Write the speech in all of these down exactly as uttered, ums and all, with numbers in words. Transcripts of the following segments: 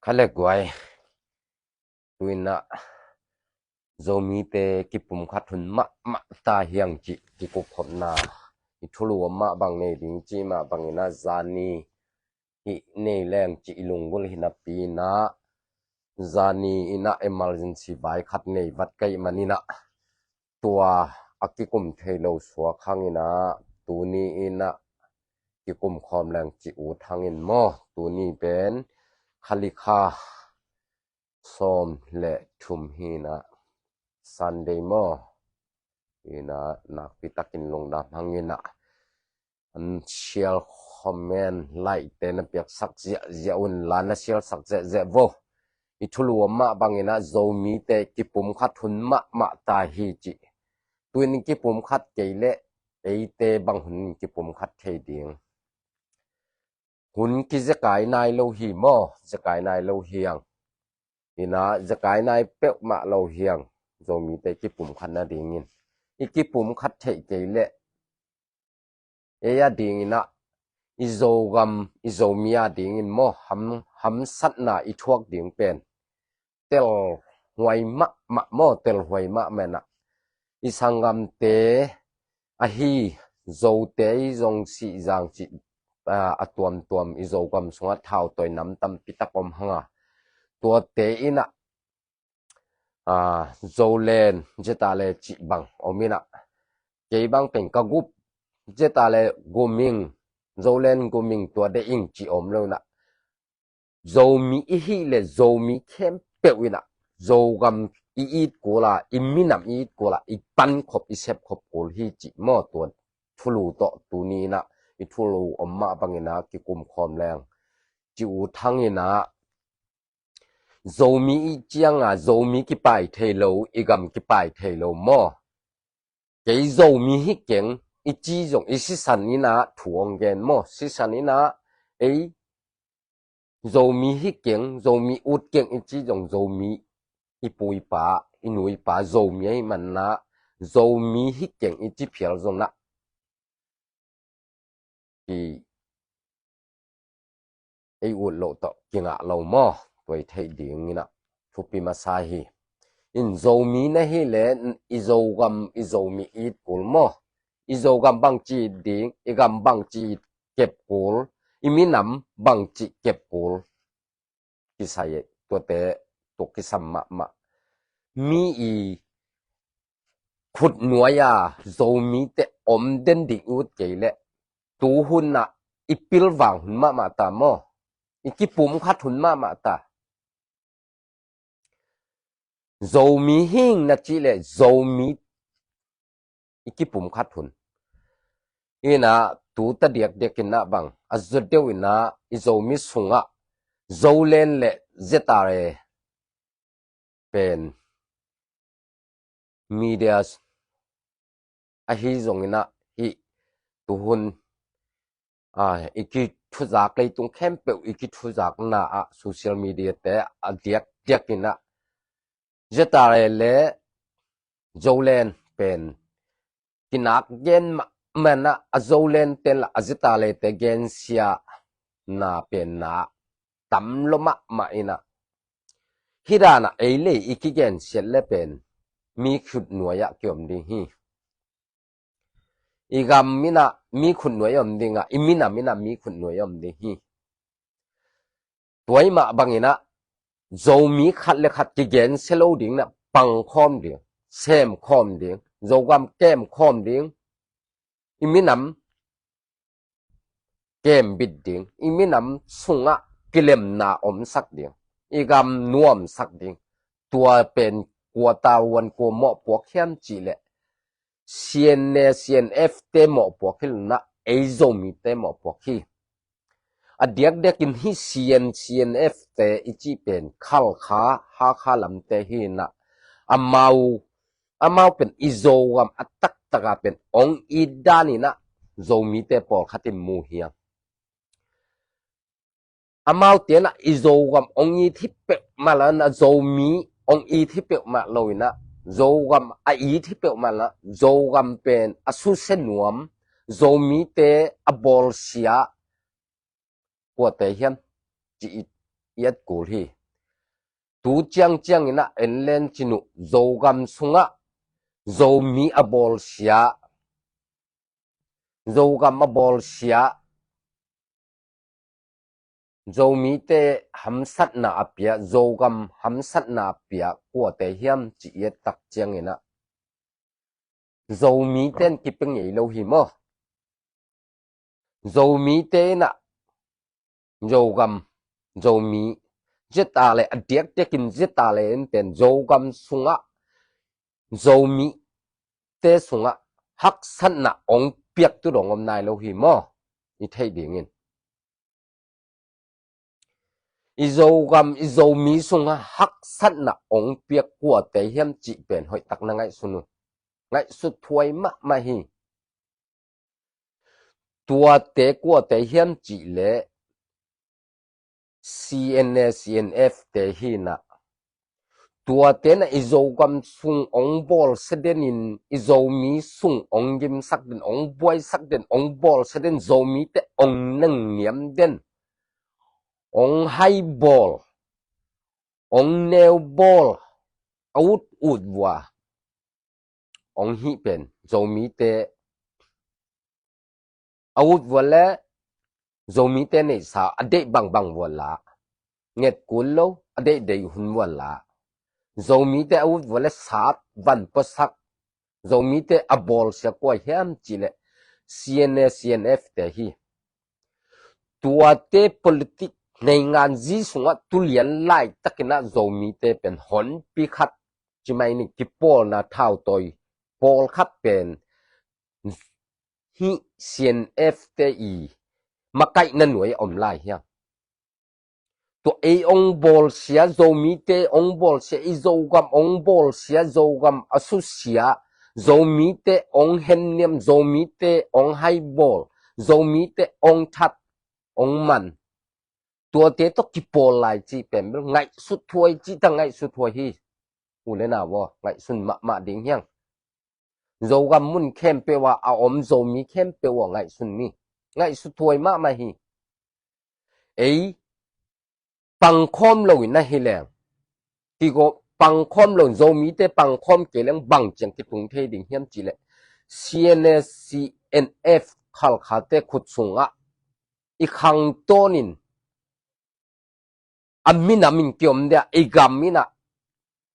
Kha le guai, tuinah Zomite kipumkhat hun mahmah ta hiang cih kikupkhopna i thulu om mah bang nei ding cih mah banginah zani hih nei leng cih i lunggulh hi napi inah zani inah emergency vai khat nei vat ka hih maninah tua a kikum thei lo suak hanginah tuni inah kikum khawm leng cih ut hangin maw, tuni pen khalikha sawm le thum hinah Sunday maw, hinah nakpi takin lungdam hanginah an share, comment, like te na piaksak ziahziah un la, na share sak zehzeh vo. I thulu om mah banginah Zomite kipumkhat hun mahmah ta hi cih. Tuin kipumkhat kei leh eite bang hun kipumkhat thei ding? Hun kizekai nai lo hi maw, zekai nai lo hiang. Inah zekai nai peuhmah lo hiang. Zomite kipumkhat nadingin i kipumkhat theih kei leh ei adinginah i Zogam, i Zomi adingin maw, ham, hamsatna i thuak ding pen telhuai mahmah maw, telhuai mahmah inah i sanggamte ahi Zote i zong sihzang cih a tuamtuam i Zogam sungah thautawi nam tampi tak om hanga, tuate inah Zolen, Zetale cih bang om inah kei bang pen ka gup, Zetale guming, Zolen guming tua de ing cih om lo inah Zomi i hih le Zomi khempeuh inah Zogam i it kul a, i minam i it kul a, i pankhop i sepkhop kul hi cih maw, tua thulu tawh tuni inah i thulu om mah banginah kikum khawm leng cih ut hanginah Zomi i cianga Zomi kipai thei lo, i gam kipai thei lo maw? Kei Zomi hi keng i ci zong, i sisan inah thu ong gen maw, sisan inah ei Zomi hi keng, Zomi ut keng i ci zong, Zomi i pu i pa, i nu i pa Zomi ahi manah Zomi hi keng i ci phial zonah ki ei ut loh tawh kingah lo maw? Tua i theih dinginah thupi masa hi. In Zomi na hi le i Zogam, i Zomi it kul maw? I Zogam bangci it ding, i gam bangci it kep kul, i minam bangci kep kul kisai, tuate tuk kisam mahmah. Mi i khutnuai a Zomite om den ding ut kei leh tuhunah i pilvang hun mahmah ta maw? I kipumkhat hun mahmah ta. Zomi hing na cih leh Zomi i kipumkhat hun. Inah tuta diakdiak inah bang a zut deuh inah i Zomi sungah Zolen le Zetale pen media ahi zonginah hih tuhun i kithuzak, leitung khempeuh i kithuzakna ah social media te a diakdiak inah Zetale le Zolen pen kinak gen mahmah inah a Zolen ten la a Zetale te gensia na pen na tam lo mahmah inah hih danah ei le i kigensiat le pen mi khutnuai ah kiom ding hi. I gam inah mi khutnuai om dingah, i minam inah mi khutnuai om ding hi. Tua i mah banginah Zomi khat le khat kigensia lo ding inah pangkhawm ding, semkhawm ding, Zogam kemkhawm ding, i minam kembit ding, i minam sungah kilemna omsak ding, i gam nuamsak ding. Tua pen kua tavuan kua mawhpuak hiam cih leh C N A, C N F te mawhpuak hi lo inah ei Zomite mawhpuak hi. A diakdiakin hih C N, C N F te i cih pen Khalkha, Hakha lamte hi inah amau, amau pen i Zogam a taktaka pen ong it dan inah Zomite pawlkhat in mu hiam? Amaute inah i Zogam ong it hi peuhmah lo inah Zomi ong it hi peuhmah lo inah Zogam a it hi peuhmah lo, Zogam pen a susia nuam, Zomite a bawlsia kuate hiam ci it i et kul hi. Tu ciangciang inah en len cin uh, Zogam sungah Zomi a bawlsia, Zogam a bawlsia, Zomite hamsatna a pia, Zogam hamsatna a pia kuate hiam ci i et tak ciang inah Zomite in kipia ngei lo hi maw? Zomite inah Zogam, Zomi, zeta le a diakdiakin zeta le in pen Zogam sungah, Zomite sungah haksatna ong piak tu dong om nai lo hi maw? I theih dingin i Zogam, i Zomi sungah haksatna ong piak kuate hiam cih pen hoih tak na ngaihsun uh. Ngaihsut thuai mahmah hi. Tuate kuate hiam cih leh C N A, C N F te hi inah, tuate na i Zogam sung ong bawlsia den in, i Zomi sung ong gimsak den, ong buaisak den, ong bawlsia den, Zomite ong nengniam den, ong hai bawl, ong neu bawl, a ut ut vua ong hih pen Zomite a ut vua le Zomite neihsa a deih bangbang vua la, nget kul lo, a deih deih hun vua la, Zomite a ut vua le sat van puasak, Zomite a bawlsia kua hiam cih leh C N A, C N F te hi. Tuate politik neingan zi sungah tulian laitakinah Zomite pen honpi khat ci mai ni, kipawlna thautawi pawlkhat pen hih C N F te i makaihna nuai om lai hiam? Tua ei ong bawlsia, Zomite ong bawlsia, i Zogam ong bawlsia, Zogam a susia, Zomite ong henniam, Zomite ong haibawl, Zomite ong that, ong man, tuate tawh kipawl lai cih pen bel ngaihsut thuai cih ta ngaihsut thuai hi. U le nau aw, ngaihsun mahmah ding hiang. Zogam mun khempeuh ah a om Zomi khempeuh aw ngaihsun ni. Ngaihsut thuai mahmah hi. Ei pangkhawm lo in ahi leng, kigo pangkhawm lo, Zomite pangkhawm kei leng bang ciang kitung thei ding hiam cih leh C N A, C N F Khalkhate khut sungah i khangtawnin a minam in kiom dia, i gam in ah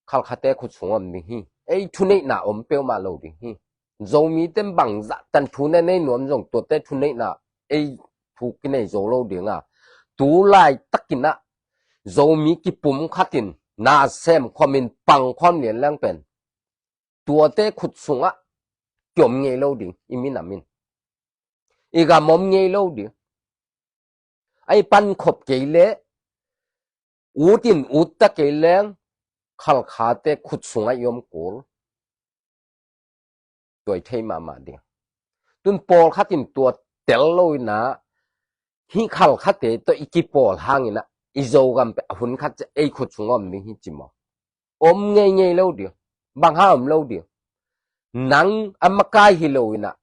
Khalkhate khut sungah om ding hi. Ei thuneihna om peuhmah lo ding hi. Zomite bangzah tan thu na nei nuam zong tuate thuneihna ei thu kinei zo lo ding a, tu laitakin ah Zomi kipum khatin na sem khawmin pang khawm lian leng pen tuate khut sungah kiom ngei lo ding, i minam in. I gam om ngei lo ding. Ei pankhop kei leh, ut in ut ta kei leng, Khalkhate khut sungah i om kul. Tua i thei mahmah ding. Tun pawlkhat in tua tel lo in ah, hih Khalkhate tawh i kipawl hangin ah, i Zogam pen a hun khat ciang ei khut sungah om ding hi ci maw? Om ngeingei lo ding. Bang hang om lo ding? Nang a makai hi lo in ah,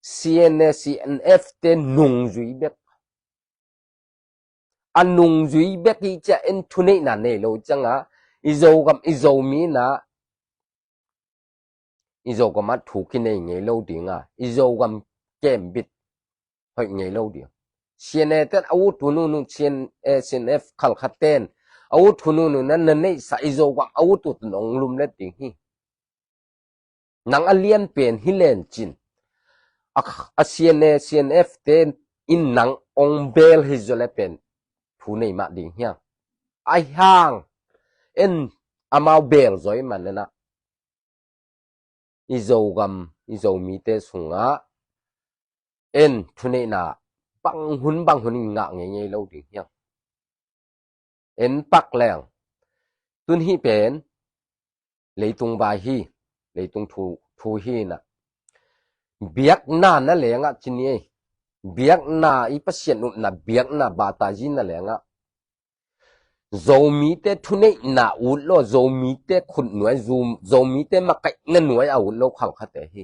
C N A, C N F te nungzui bek, a nungzui bek hi ciang en thuneihna nei lo ciang ah, i Zogam, i Zomi in ah, i Zogam ah thu kinei ngei lo ding a, i Zogam kembit hoih ngei lo ding. C N A ten a ut hun hun, C N A, C N F Khalkha ten a ut hun hun na na neihsa i Zogam a ut ut nong lumlet ding hi. Nang a lian pen hi len cin, a, a C N A, C N F ten in nang ong bel hi zaw le pen thu nei mah ding hiang. Ahi hang en amau bel zaw i man en ah, i Zogam, i Zomite sungah en thuneihna bang hun bang hun in ngah ngeingei lo ding hiang. En pak leng, tun hih pen leitung vai hi, leitung thu, thu hi in ah, biakna na leng ah ci ni ei. Biakna, i Pasian upna biakna batazi na leng ah, Zomite thuneihna ut lo, Zomite khutnuai, Zo-, Zomite makaihna nuai a ut lo Khalkhate hi.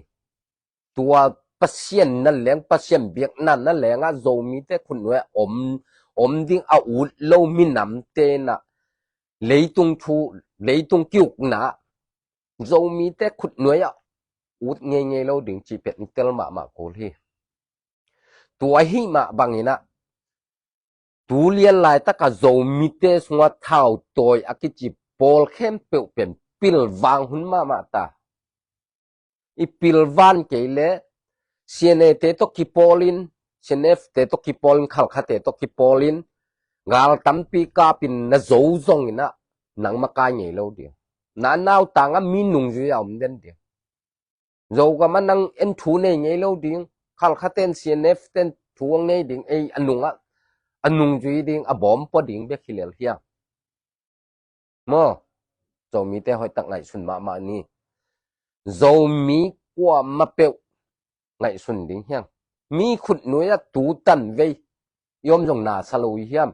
Tua Pasian na leng, Pasian biakna na leng ah Zomite khutnuai om, om ding a ut lo minamte in ah leitung thu, leitung kiukna Zomite khutnuai ah ut ngeingei lo ding cih pen i tel mahmah kul hi. Tua ahih mah bangin ah tu lian laitak a Zomite sungah thautawi a kici pawl khempeuh pen pilvang hun mahmah ta. I pilvan kei leh C N A te tawh kipawlin, C N F te tawh kipawlin, Khalkhate tawh kipawlin, gal tampi kapin na zo zongin ah nang makai ngei lo ding. Na nautang ah mi nungzui a om den ding. Zogam ah nang en thu nei ngei lo ding. Khalkha ten, C N F ten thu a ngei ding, ei a nung ah a nungzui ding, a bawm pua ding bek hi lel hiam? Maw, Zomite hoihtak ngaihsun mahmah ni. Zomi kuamah peuh ngaihsun ding hiam? Mi khutnuai ah tu tanvei i om zong na sa lo i hiam?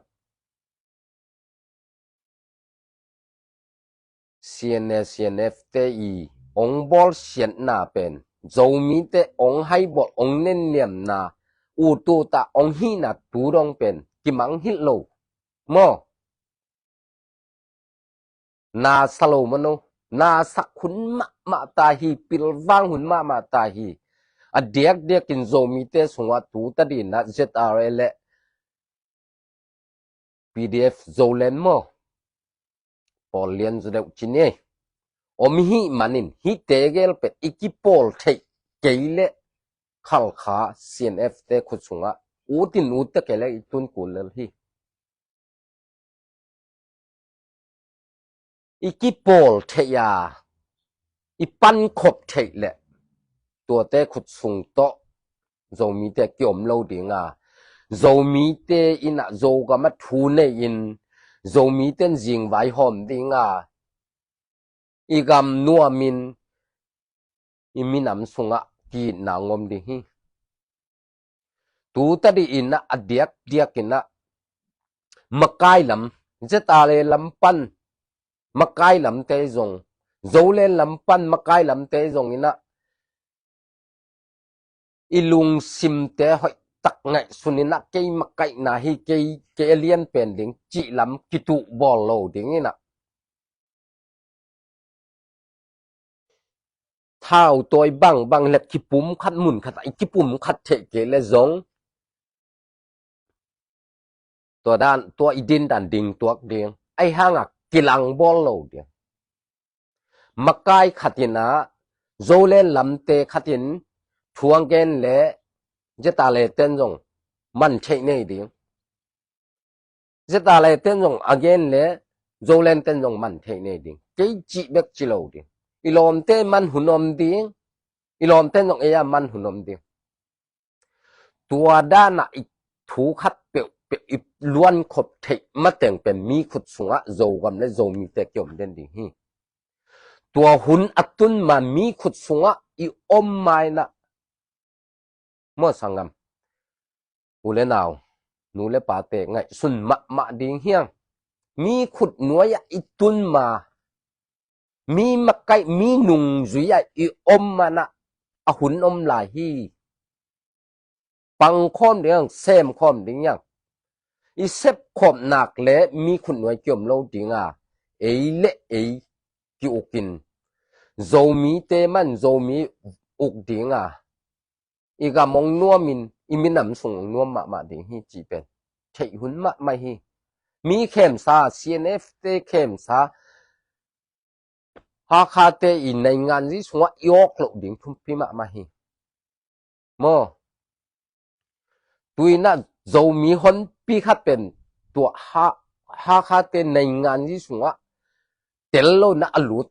C N A, C N F te i ong bawlsiatna pen, Zomite ong haibawl, ong nenniamna, utut ah ong hihna tu dong pen kimang hilh lo. Maw, na sa lo mano, na sak hun mahmah ta hi, pilvang hun mahmah ta hi. A diakdiakin Zomite sungah tu tadin ah Z R A le P D F Zoland maw, pawl lian zaw deuh ci ni. Om i hih manin hihte gel pen i kipawl theih kei leh Khalkha C N F te khut sungah ut in ut ta kei leh i tun kul lel hi. I kipawl theih a, i pankhop theih leh tuate khut sung tawh Zomite kiom lo ding a, Zomite in ah Zogam ah thu nei in, Zomite in zingvai hawm ding a, i gam nuamin i minam sungah ki-itna ngom ding hi. Tu tadih in ah a diakdiakin ah makai lam, Z R A lam pan makai lamte zong, Zoland lam pan makai lamte zong in ah i lungsimte hoihtak ngaihsun in ah kei makaihna hi, kei, kei a lian pen ding cih lam kituh bawl lo ding in ah, thautawi bangbang le kipum khat, mun khat ah i kipum khat theih kei leh zong tua dan, tua i din dan ding tuak ding, ahi hangah kilang bawl lo ding. Makai khat in ah Zoland lamte khat in thu a gen leh Z R A ten zong man theih nei ding. Z R A ten zong a gen leh Zoland ten zong man theih nei ding. Kei cih bek ci lo ding. I lawmte man hun om ding. I lawmte zong ei a man hun om ding. Tua dan ah i thu khat peuhpeuh i luankhop theih mateng pen mi khut sungah Zogam le Zomite kiom den ding hi. Tua hun a tun ma mi khut sungah i om ma in ah, maw sanggam, u le nau, nu le pate ngaihsun mahmah ding hiam? Mi khutnuai ah i tun ma, mi makaih, mi nungzui ah i om ma in ah a hun om lai hi. Pangkhawm ding hiam, semkhawm ding hiam? I sepkhawm nak leh mi khutnuai kiom lo ding a, ei le ei ki-ukin, Zomite man Zomi uk ding a, i gam ong nuamin i minam sung ong nuam mahmah ding hi cih pen theih hun mahmah hi. Mi khemsa, C N F te khemsa, Hakhate i nainganzi sungah i awk loh ding thupi mahmah hi. Maw, tu in ah Zomi honpi khat pen tua Ha, Hakhate nainganzi sungah tel lo in ah a lut,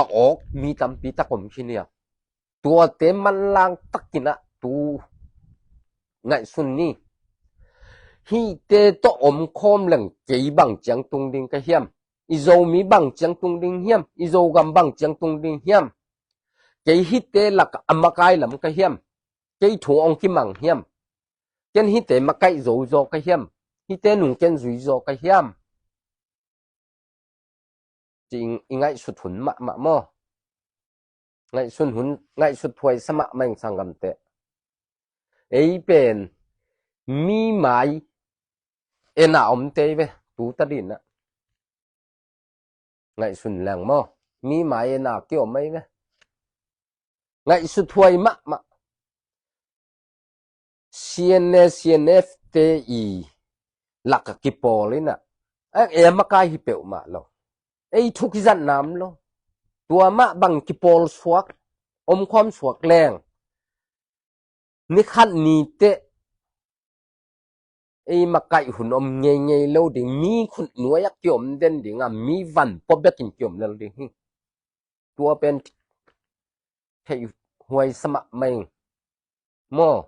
a awk mi tampi tak om khin hi a. Tuate manlang takin ah tu ngaihsun ni. Hihte tawh omkhawm leng kei bang ciang tung ding ka hiam? I Zomi bang ciang tung ding hiam? I Zogam bang ciang tung ding hiam? Kei hihte lakah a makai lam ka hiam? Kei thu ong kimang hiam? Ken hihte makaih zo zaw ka hiam? Hihte nung ken zui zaw ka hiam? Ci i ngaihsut hun mahmah maw? Ngaihsun hun, ngaihsut huaisa mahmah ing sanggamte. Ei pen mi mai ena om tei ve, tu ta dinah. Ngaihsun leng maw? Mi mai ena kiom mai ve. Ngaihsut huai mahmah. C N A, C N F te i laka kipawl inah, e makai hi peuhmah lo. Ei thu kizat nam lo. Tua mah bang kipawl suak, omkhawm suak leng, nikhat nite ei makaih hun om ngeingei lo ding, mi khut nuai-ah kiom den ding a, mi van pua bekin kiom lel ding hi. Tua pen theih huai sa mahmah ing maw,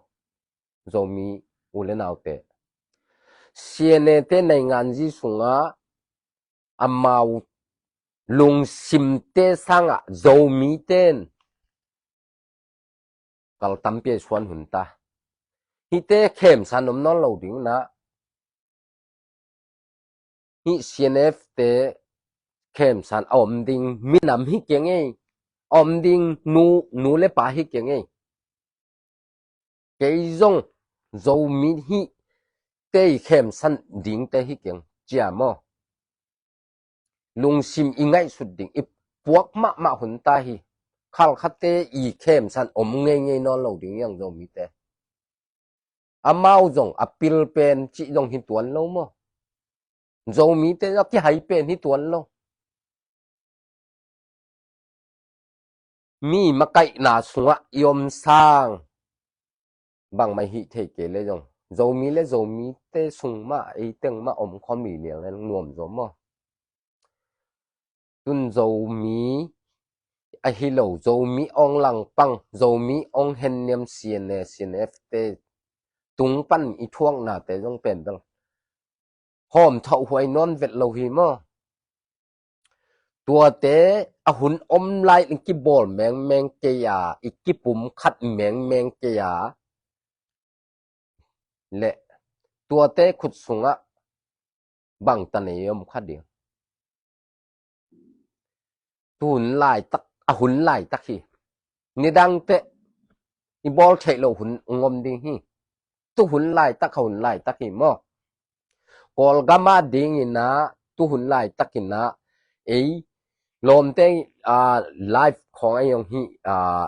Zomi u le naute. C N A te nainganzi sungah amau lungsimte sangah Zomite in kal tampi a suan hun ta. Hihte khemsan om nawn lo ding unah, hih C N F te khemsan a om ding minam hi keng ei, a om ding nu, nu le pa hi keng ei. Kei zong Zomi hihte i khemsan dingte hi keng, cia maw? Lungsim i ngaihsut ding i puak mahmah hun ta hi. Khalkhatte i khemsan om ngeingei nawn lo ding iang Zomite. Amau zong a pil pen cih zong hi tuan lo maw? Zomite zong a kihai pen hi tuan lo. Mi makaihna sungah i om sang bangmah hih thei kei le zong, Zomi le Zomite sung mah, ei teng mah om khawm i liang le nuam zaw maw? Tun Zomi ahi lo, Zomi ong langpang, Zomi ong henniam C N A, C N F te tung pan i thuaknate zong pen bel hawm thawh huai nawn vet lo hi maw? Tuate a hun om lai in kibawl mengmeng kei a, i kipum khat mengmeng kei a, le tuate khut sungah bangtan ei om kha ding. Tu hun laitak, a hun laitak hi. Nidangte i bawl theih loh hun ong om ding hi. Tu hun laitak, a hun laitak hi maw? Kawlgam a dingin ah, tu hun laitak in ah, ei lawmte, ah, live khawng a i ong hi, ah,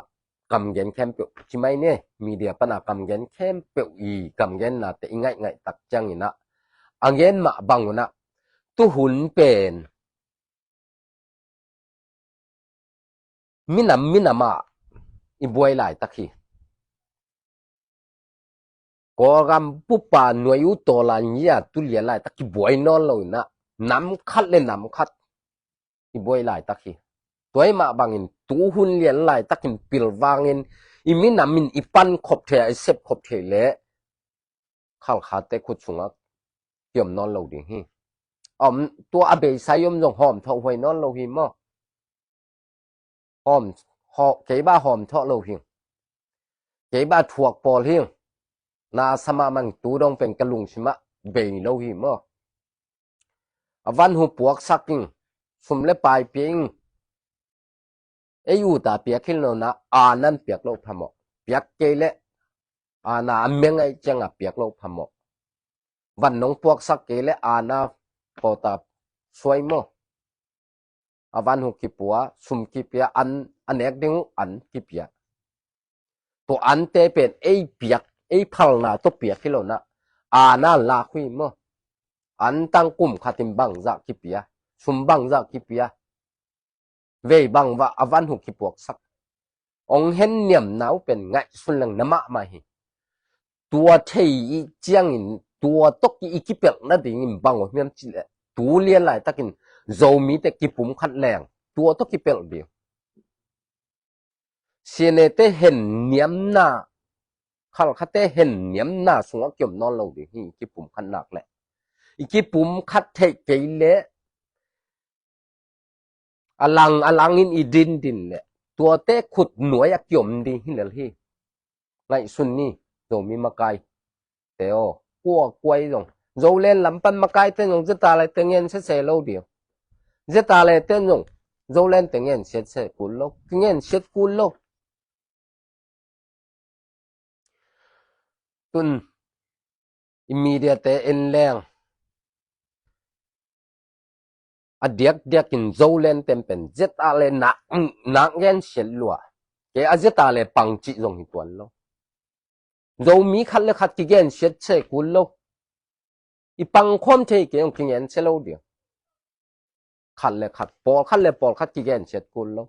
kamgen khempeuh, ci mai ne, media pana kamgen khempeuh i kamgennate i ngaihngaih tak ciangin ah, a gen mah bang un ah, tu hun pen minam, minam ah i buai laitak hi. Kawlgam pupa nuai u tawlan ia tu lian laitak i buai nawn lo in ah, nam khat le nam khat i buai laitak hi. Tua i mah bangin tu hun lian laitakin pilvangin i minam in i pan khop thei a, i sep khop thei le Khalkhatte khut sungah kiom nawn lo ding hi. Om, tua a beisa i om zong hawm thawh huai nawn lo hi maw? Hawm, haw, kei bah hawm thawh lo hi. Kei bah thuak pawl hi. Na sa mahmah ing, tu dong pen ka lungsimah bei lo hi maw? A van hu puaksak ing, sum le pai pia ing. Ei ut a piak hi lo na, a nan piak lo phamawh. Piak kei le, a na a meng aih ciang a piak lo phamawh. Van nong puaksak kei le, a na pawta suai maw? A van hu kipua, sum kipia, an a nek ding uh an kipia. Tua ante pen ei piak, ei phalna tawh piak hi lo na, a na lak hui maw? An tang kum khatin bangzah kipia, sum bangzah kipia. Vei bangvah a van hu kipuaksak. Ong henniamna uh pen ngaihsun leng na mahmah hi. Tua thei i ciangin, tua tawh ki i kipelh nadingin bang uh hiam cih leh, tu lian laitakin Zomite kipum khat leng, tua tawh kipelh ding. C N A te henniamna, Khalkhatte henniamna sungah kiom nawn lo ding hi, kipum khat nak leh. I kipum khat theih kei leh, a lang a langin i dindin leh, tuate khut nuai a kiom ding hi lel hi. Ngaihsun ni, Zomi makaite aw. Kua kuai zong, Zoland lam pan makaite zong, zeta le te ngen sese lo ding. Zeta le te zong, Zoland te ngen sese kul lo, ngen set kul lo. Tun i media te en leng, a diakdiakin Zoland ten pen zeta le nak, nak gensiat lua. Kei a zeta le pang cih zong hi tuan lo. Zomi khat le khat kigensiat se kul lo. I pangkhawm thei kei zong kigensia lo ding. Khat le khat, pawlkhat le pawlkhat kigensiat kul lo.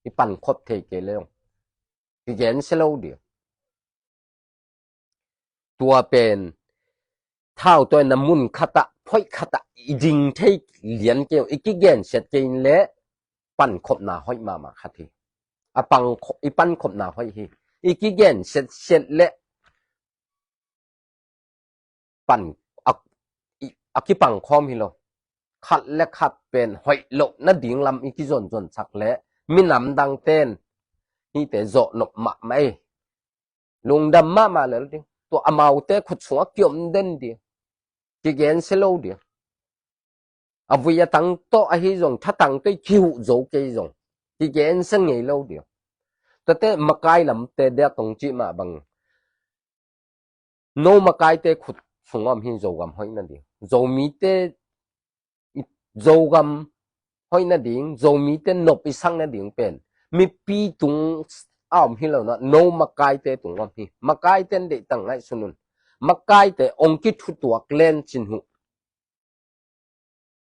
I pankhop thei kei le zong kigensia lo ding. Tua pen thau tua na mun khatah, phoih khatah i ding thei lian kei, i kigensiat kei in le pankhopna hoih mahmah khat hi. A pang, i pankhopna hoih hi. I kigensiat siat le pan a, i, a kipangkhawm hi lo. Khat le khat pen hoih loh nading lam i kizonzonsak le minam dang ten hihte zawh nop mahmah ei. Lungdam mahmah lel ding. Tua amaute khut sungah kiom den ding. Kigensia lo ding. A vui a tang tawh ahi zong, tha tang tawh i kihuh zo kei zong kigensia ngei lo ding. Tuate makai lamte diak kong cih mah bang, no makaite khut sungah om hi Zogam hoih nading. Zomite, Zogam hoih nading, Zomite nop i sak nading pen mipi tung a om hi lo na, no makaite tung om hi. Makaite in deih tang ngaihsun un. Makaite ong kithutuak len cin huh.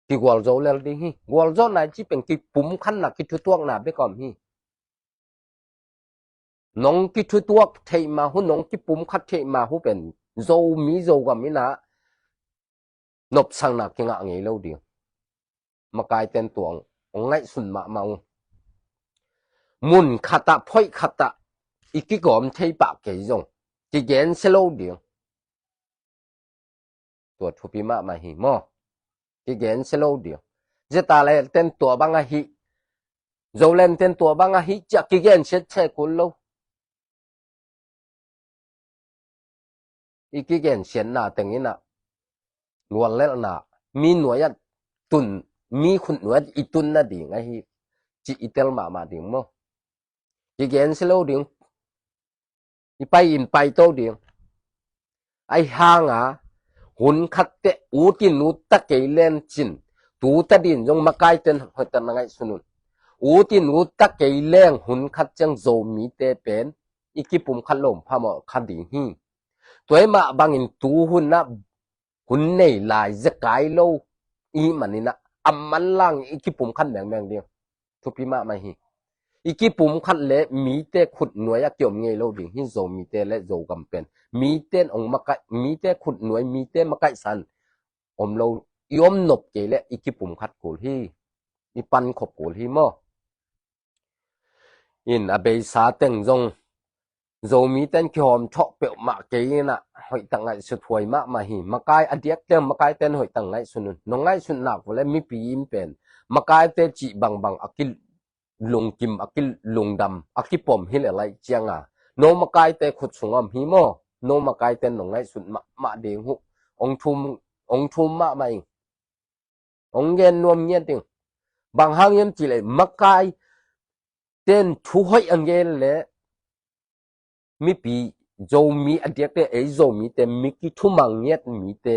Kigualzo lel ding hi. Gualzawhna i cih pen kipumkhatna, kithutuakna bek a om hi. Nong kithutuak theih mah uh, nong kipumkhat theih mah uh pen Zomi Zogam in ah nopsakna kingah ngei lo ding. Makaite in tua ong ngaihsun mahmah uh. Mun khatah, phoih khatah i kigawm thei pah kei zong kigensia lo ding. Tua thupi mahmah hi maw. Kigensia lo ding. Zeta le ten tua bang ahi, Zoland ten tua bang ahi, ciah kigensiat se kul lo. I kigensiatna teng in ah luallelhna, mi nuai-ah tun, mi khut nuai-ah i tun nading ahi cih i tel mahmah ding maw. Kigensia lo ding. I pai in paito ding. Ahi hanga hun khatte ut in ut ta kei leng cin, tu ta din zong makaite in hoihtak na ngaihsun un. Ut in ut ta kei leng hun khat ciang Zomite pen i kipumkhat lo phamawh kha ding hi. Tua ahih mah bangin tu hun ah hun nei lai zekai lo i hih manin ah a manlang i kipumkhat mengmeng ding. Thupi mahmah hi. I kipumkhat le mite khut nuai-ah kiom ngei lo ding hi. Zomite le Zogam pen mite in ong makaih, mite khut nuai, mite makaihsan om lo, i om nop kei le i kipumkhat kul hi. I pankhop kul hi maw. In a beisa teng zong Zomite in kihawm thawh peuhmah kei in ah hoihtak ngaihsut huai mahmah hi. Makai a diakte, makaite in hoihtak ngaihsun un. Nong ngaihsut nak vua le mipi in pen makaite cih bangbang a kilungkim, a kilungdam, a kipom hi le laih cianga no makaite khut sung om hi maw. No makaite in nong ngaihsut mahmah ding uh. Ong thum, ong thum mahmah ing. Ong gen nuam ngiat ding. Bang hang hiam cih leh makaite in thu hoih a gen le mipi, Zomi a diakte, ei Zomite mi kithumang ngiat mite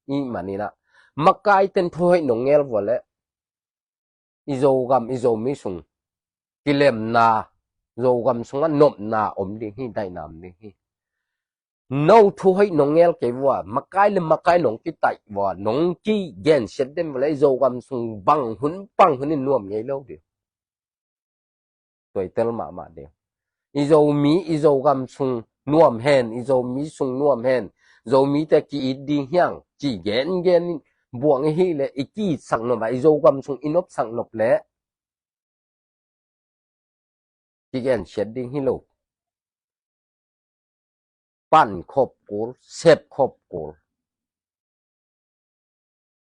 i hih manin ah makaite in thu hoih nong ngel vua le i Zogam, i Zomi sung kilemna, Zogam sungah nopna om ding hi, daihna om ding hi. No thu hoih nong ngel kei vua, makai le makai nong kitaih vua, nong kigensiat den vua le i Zogam sung bang hun bang hun in nuam ngei lo ding. Tua i tel mahmah ding. I Zomi, i Zogam sung nuam hen, i Zomi sung nuam hen. Zomite ki-it ding hiang ci gengen in buang i hih le i ki-itsak nop a, i Zogam sung i nopsak nop le kigensiat ding hi lo. Pankhop kul, sepkhop kul.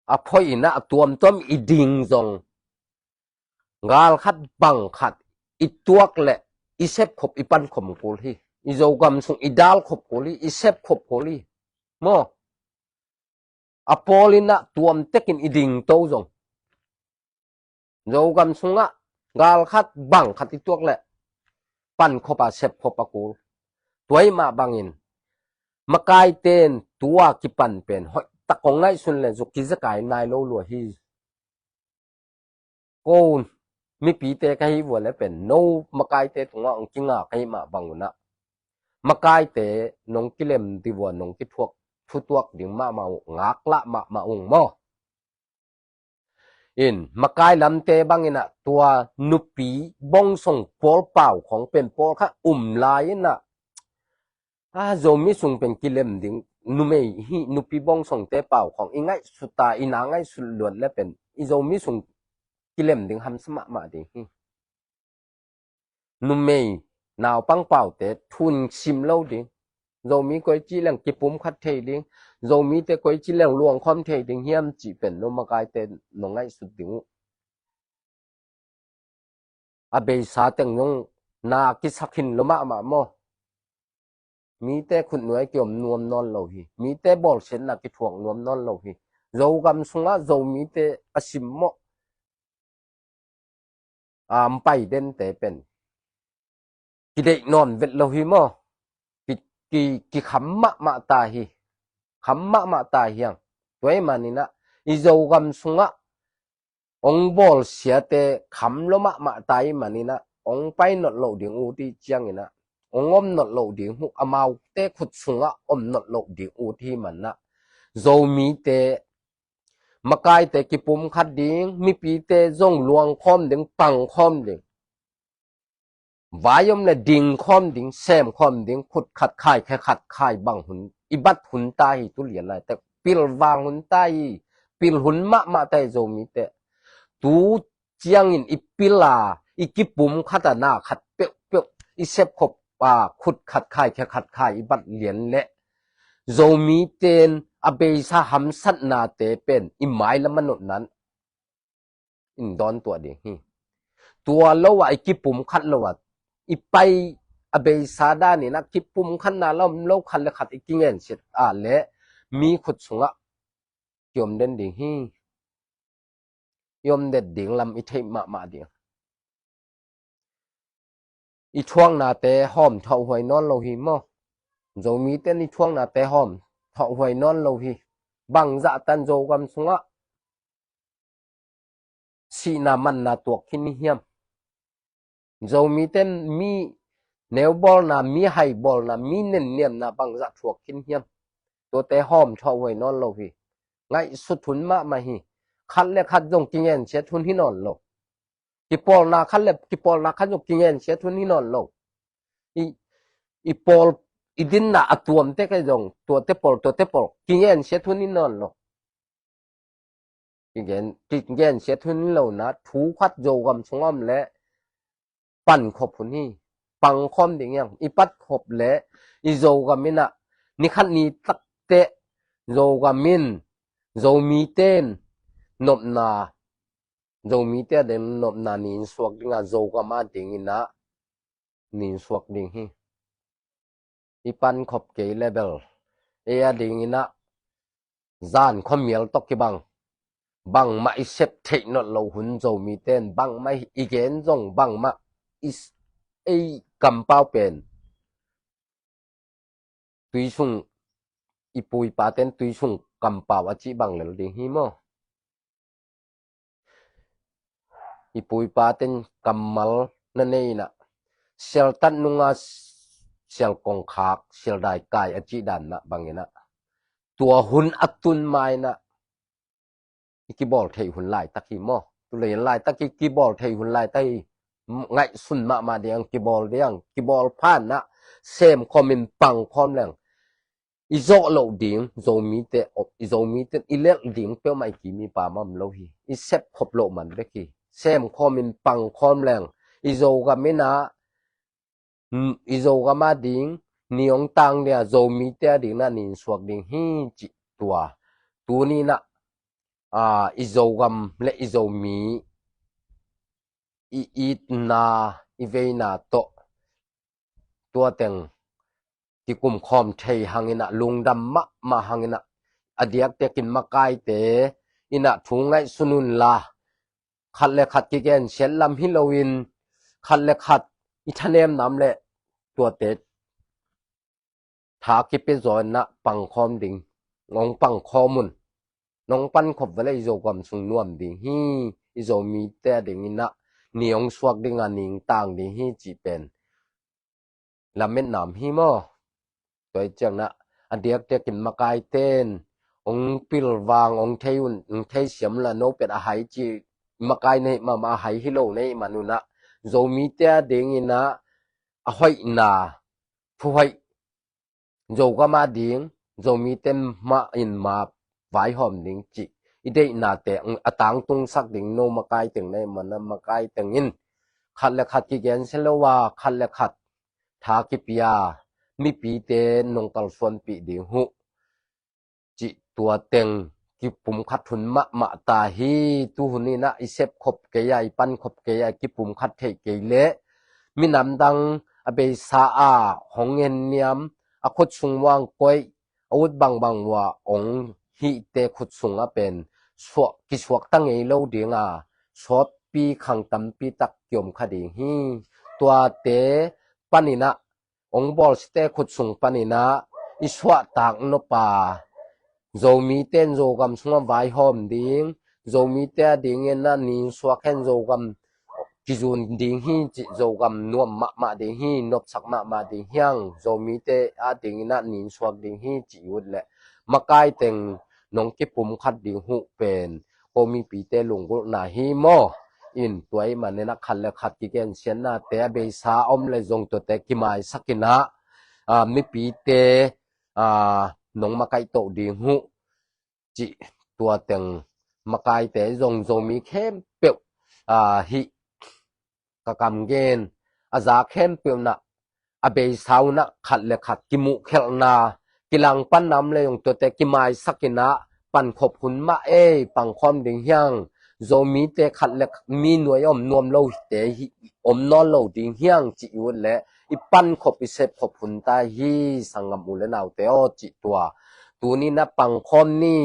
A phoih in ah a tuamtuam i ding zong gal khat bang khat i tuak le i sepkhop, i pankhop kul hi. I Zogam sung i dalkhop kul hi, i sepkhop kul hi. Maw. A pawl in ah tuamtekin i dingto zong Zogam sungah gal khat bang khat i tuak le pankhop a sepkhop a kul. Tua ahih mah bangin makaite in tua kipan pen hoihtak ong ngaihsun le zuk kizekai nai lo lua hi. ko mipite ka hi vua le pen no makaite tungah hong kinga ka hi mah bang unah makaite nong kilem ding vua nong kithuak thutuak ding mahmah uh ngaklah mahmah ung maw. In makai lamte bang inah tua nupi bongsong pawl pau khong pen pawl kha um lai inah a Zomi sung pen kilem ding numei hi nupi bongsongte pau khong i ngaihsut a i na ngaihsut luat le pen i Zomi sung kilem ding hamsa mahmah ding hi. Numei naupang paute thun sim lo ding. Zomi koi ci leng kipum khat thei ding. Zomite koi ci leng luangkhawm thei ding hiam cih pen no makaite no ngaihsut ding uh. A beisa teng zong na kisak hin lo mahmah maw. Mite khutnuai kiom nuam nawn lo hi. Mite bawlsiatna kithuak nuam nawn lo hi. Zogam sungah Zomite a simmawh a pai dente pen kideih nawn vet lo hi maw. Ki, ki, kikham mahmah ta hi. Kham mahmah ta hiang. Tua hi maninah i Zogam sungah ong bawlsiate kham lo mahmah ta hi maninah ong pai nolh loh ding uh ti cianginah ong om nolh loh ding uh amaute khut sungah om nolh loh ding uh ti hi manah Zomite makaite kipum khat ding, mipite zong luangkhawm ding, pangkhawm ding. Vai om le dingkhawm ding, semkhawm ding, khut khat khai, khe khat khai bang hun, i bat hun ta hi tu lian lai tek, pilvang hun ta hi, pil hun mahmah ta hi Zomite. Tu ciangin i pil a, i kipum khat a na khat peuhpeuh, i sepkhop a, khut khat khai, khe khat khai, i bat lian le. Zomite in a beisa hamsatnate pen i mailam a notnan in dawn tuah ding hi. Tua lo ah i kipum khat lo ah i pai a beisa danin a kipum khat na lo om lo khat le khat i kingensiat ah le mi khut sungah kiom den ding hi. I om det ding lam i theih mahmah ding. I thuaknate hawm thawhhuai nawn lo hi maw? Zomite in i thuaknate hawm thawhhuai nawn lo hi. Bangzah tan Zogam sungah sihna manna tuak khin hiam? Zomite in mi neubawlna, mi haibawlna, mi nenniamna bangzah thuak khin hiam? Tuate hawm thawhhuai nawn lo hi. Ngaihsut hun mahmah hi. Khat le khat zong kingensiat hun hi nawn lo. Kipawlna khat le kipawlna khat zong kingensiat hun hi nawn lo. I, i pawl, i dinna a tuamte kei zong tuate pawl, tuate pawl kingensiat hun hi nawn lo. Kigen, kigensiat hun hi lo na thu khat Zogam sungah om le pankhop hun hi. Pangkhawm ding hiang i patkhop le i Zogam inah nikhat ni takteh Zogam in Zomite in nopna Zomite a ding nopna nin suak dingah Zogam a ding inah nin suak ding hi. I pankhop kei le bel ei a ding inah zan khuamial tawh kibang bangmah i sep theih nolh lo hun Zomite in bangmah i gen zong bangmah i ei kampau pen tui sung i pu i paten tui sung kampau a cih bang lel ding hi maw? I pu i paten kammal na nei inah sialtat nunga sial kongkhak sial daikai a cih dan na bang inah tua hun a tun ma inah i kibawl thei hun laitak hi maw? Tulei in laitak i kibawl thei hun laitak hi. Ngaihsun mahmah ding kibawl ding kibawl phan ah semkhawm in pangkhawm leng i zawh loh ding Zomite i Zomite i lelh ding peuhmah i kimipa mah om lo hi. I sepkhop loh man bek hi. Semkhawm in pangkhawm leng i Zogam inah i Zogam a ding ni hong tang dia Zomite a ding na nin suak ding hi cih tua. Tuni inah i Zogam le i Zomi i itna i veina tawh tua teng kikumkhawm thei hang inah lungdam mahmah hang inah a diakdiakin makaite inah thu ngaihsun unla khat le khat kigensiat lam hi loin khat le khat i thanem nam le tuate tha kipia zaw inah pangkhawm ding. Nong pangkhawm un. Nong pankhop vele i Zogam sung nuam ding hi. i Zomite a dingin ah ni hong suak ding a, ning tang ding hi cih pen lametna om hi maw? Tua i ciangin ah a diakdiakin makaite in hong pilvang, hong thei un, hong thei siam un la, no pen a hai ci makai na hih mahmah, a hai hi lo na hih man un ah Zomite a dingin ah a hoihna, thuhoih, Zogam a ding, Zomite mah in ma vaihawm ding cih i deihnate a tangtungsak ding no makai teng na hih man ah, makai teng in khat le khat kigensia lo a, khat le khat tha kipia, mipite nong kalsuanpih ding uh cih tua teng kipumkhat hun mahmah ta hi. Tu hun in ah i sepkhop kei a, i pankhop kei a, i kipumkhat theih kei leh minam dang a beisa a hong henniam, a khut sung uah koih, a ut bangbang uah hong hihte khut sungah pen suak, kisuakta ngei lo ding a, sawtpi khang tampi tak kiom kha ding hi. Tuate panin ah hong bawlsiate khut sung panin ah i suahtak nop a, Zomite in Zogam sungah vaihawm ding, Zomite a dingin ah ning suak hen, Zogam kizun ding hi cih, Zogam nuam mahmah ding hi, nopsak mahmah ding hi hang, Zomite a dingin ah ning suak ding hi cih i ut leh makai teng nong kipumkhat ding uh pen ko mipite lunggulhna hi maw? In tua ahih manin ah khat le khat kigensiatnate a beisa om leh zong tuate kimaisak in ah, a, mipite, a, nong makaih toh ding uh cih tua teng makaite zong Zomi khempeuh, a, hih ka kam gen a za khempeuh in ah a beisa un ah khat le khat kimuhkhelhna, kilangpanna om leh zong tuate kimaisak in ah pankhop hun mah ei, pangkhawm ding hi hang. Zomite khat le khat mi nuai a om nuam lote hi, om nawn lo ding hi hang cih i ut leh i pankhop, i sepkhop hun ta hi, sanggam u le naute aw, cih tua. Tuni in ah pangkhawm ni,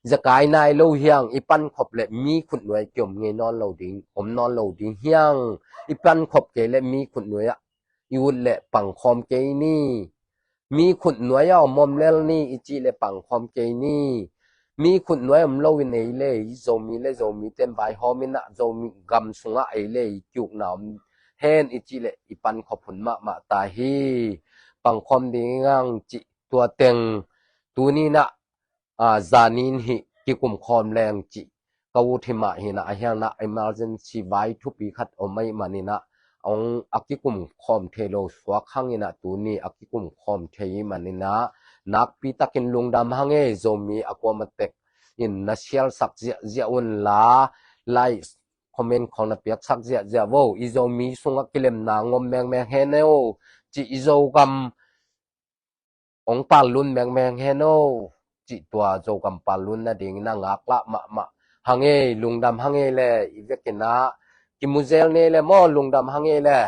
zekai nai lo hi hang, i pankhop leh mi khutnuai kiom ngei nawn lo ding, om nawn lo ding hi hang. I pankhop kei leh mi khutnuai ah i ut leh pangkhawm kei ni. Mi khutnuai a om om lel ni i cih leh pangkhawm kei ni. Mi khutnuai om lo in ei le ei, Zomi le Zomite in vaihawm in ah Zogam sungah ei le ei kiukna om hen i cih leh i pankhop hun mahmah ta hi. Pangkhawm ding hi hang cih tua teng tuni in ah, a, zanin hih kikum khawm leng cih ka ut hi mah hi in ah, a hiang ah emergency vai thupi khat om ahih manin ah, hong a kikum khawm thei lo suak hang in ah, tuni a kikum khawm thei ahih manin ah, nakpi takin lungdam hang ei. Zomi a kuamah tek in na share sak ziahziah un la, like, comment khawng na piaksak ziahziah vo. I Zomi sungah kilemna hong om mengmeng hen aw, cih, i Zogam hong pallun mengmeng hen aw, cih tua Zogam pallun nadingin ah ngaklah mahmah hang ei, lungdam hang ei le. I vekin ah kimu zel ni le maw, lungdam hang ei le.